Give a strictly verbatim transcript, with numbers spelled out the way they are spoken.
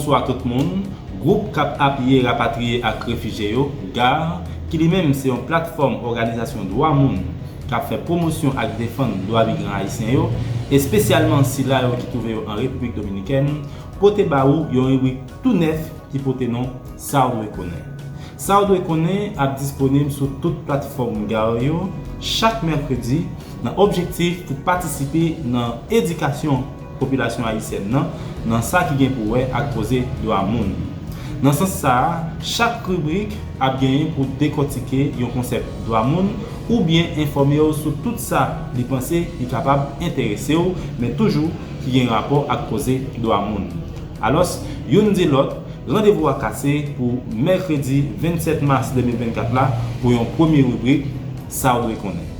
Bonswa tout moun. Gwoup k ap apiye rapatriye ak refijye yo, GARR, ki li menm se yon platfòm òganizasyon dwa moun k ap fè pwomosyon ak defann dwa migran ayisyen yo, espesyalman sila yo ki twouve yo an Repiblik Dominikèn, pote ba ou yon ribrik tou nèf ki pote non Sa w dwe konnen. Sa w dwe konnen ap disponib sou tout platfòm GARR yo chak mèkredi nan objektif pou patisipe nan edikasyon popilasyon ayisyèn nan, nan sa ki gen pou wè ak koze dwa moun. Nan sans sa a, chak ribrik ap genyen pou dekòtike yon konsèp dwa moun oubyen enfòme w sou tout sa li panse li kapab enterese w, men toujou ki gen rapò ak koze dwa moun. Alòs, youn di lòt, randevou a kase pou mèkredi vennsèt mas de mil vennkat la pou yon premye ribrik Sa w dwe konnen.